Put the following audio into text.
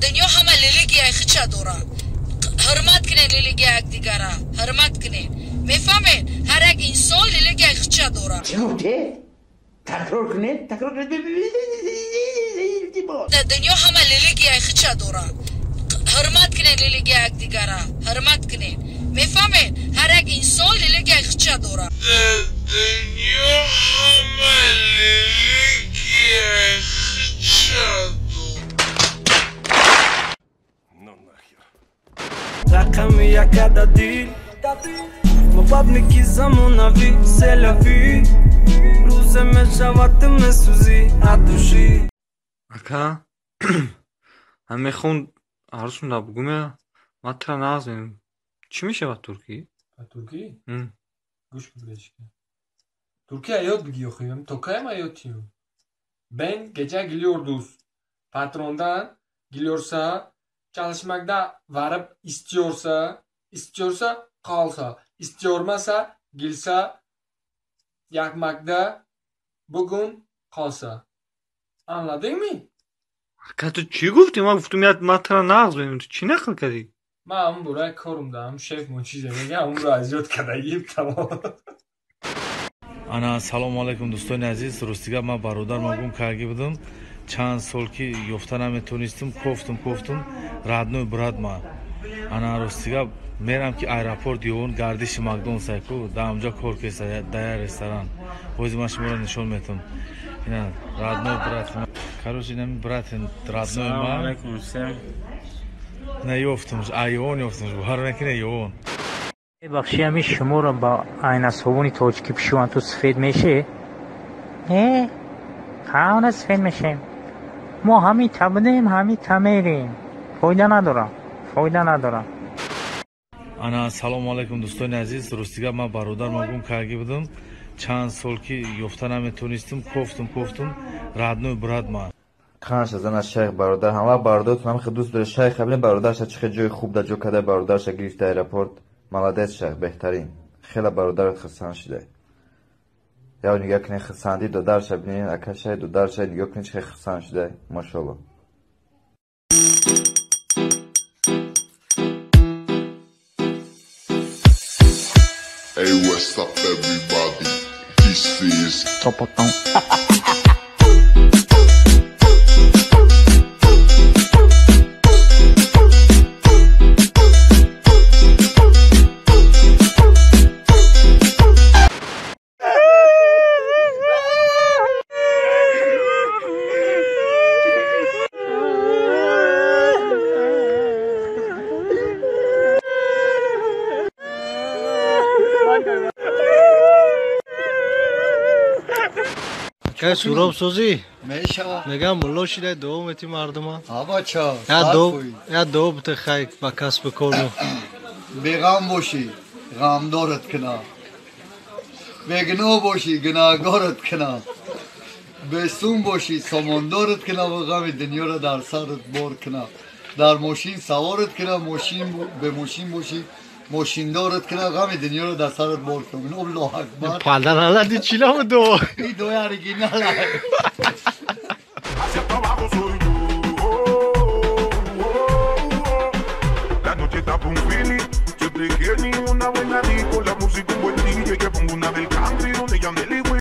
Дунё ҳама религияи худша дорад. Ҳурмат кунед религияи якдигара, ҳурмат кунед. Мефаҳмед? Ҳар як инсон религияи худша дорад. Чӣ гуфте? Такрор кунед, такрор кунед. Дар дунё ҳама религияи худша дорад. Ҳурмат кунед религияи якдигара, ҳурмат кунед. Мефаҳмед? Ҳар як инсон религияи худша дорад. Дар дунё ҳама религияи худша дорад. Ну нахер. Рақами яка да дил, мо бабники замонавӣ, селяфӣ. Рӯзе мешавад ту месӯзӣ аз душӣ. Ака, ҳам мехоҳам арзунда бугӯм, ман тура нағз мебинам. Чӣ мешавад туркӣ? Туркӣ? Гӯш бигиречка. Туркӣ аёт бигӣ охи, то кай ма ёд тиём? Ben gece geliyoruz. Patrondan geliyorsa, çalışmakta varıp istiyorsa, istiyorsa kalsa, istiyormasa gelse, yakmakta bugün kalsa. Anladın mı? Ака, ту чӣ гуфтӣ? Ман гуфтам, ман тура нағз мебинам. Ту чӣ нақл кардӣ? Ман ҳамун бораи корум да, ҳамун шеф мо чизе мега, ҳамунро аз ёд кардагим, тамом. Ана, салому алайкум, дӯстони азиз. Ростига, ман бародарма гум карда будам. Чанд сол ки ёфта наметонистам, кофтум, кофтум, родной брат ма. Ана, ростига, мерам ки аэропорт ёвон гардиши Макдоналдс ку, дар ҳамҷо кор кеса, дар як ресторан. Ҳозир ман шуморо нишон метам. Ина родной брат. Короче, инами брат родной ма. Алайкум всем. На ёфтум, айвон ёфтум, бовар накунед, ёвон. Бахши, ҳами шуморо ба айнасобуни тоҷикӣ пишуванд, ту сафед мешӣ? Не, ҳамона сафед мешем. Мо ҳамин та будем, ҳамин та мерем. Фоида надорам, фоида надорам. Ана, салому алайкум, дӯстони азиз. Ростига, ман бародарма гум карда будам. Чанд сол ки ёфта наметонистам, кофтум, кофтум, родной брат ма. Канша зана шайх бародар, ҳама бародаратон ҳам хел дӯст дорад шайх, ҳабин бародарша чӣ хел ҷои хуб да ҷо карда, бародарша гирифта аэропорт. Молодец шайх, беҳтарин. Хеле бародарат хурсанд шуда. Яв нигоҳ кунед хурсандӣ додарша бинед, акашай додарша нигоҳ кунед чӣ хел хурсанд шуда. Машолло. Hey, what's up everybody? This is Topotão. Кай суроб созӣ? Мешава. Мегам мулло шидай, дуо мети мардума. А бача, я дуо бите, хай ба касби кору. Беғам бошӣ, ғамдорат кина. Бегуноҳ бошӣ, гунаҳгорат кина. Бесум бошӣ, сомондорат кина ва ғами дунёро дар сарат бор кина. Дар мошин саворат кина, мошин бе мошин бошӣ, мошиндорат кина, ғами дунёро дар сарат бор кина. Аллоҳу акбар. Паданалади чӣ намуд дуо? Ин дуои оригинал. La noche está pa' un feeling. Yo te quiero ni una buena disco, la música un buen DJ que ponga una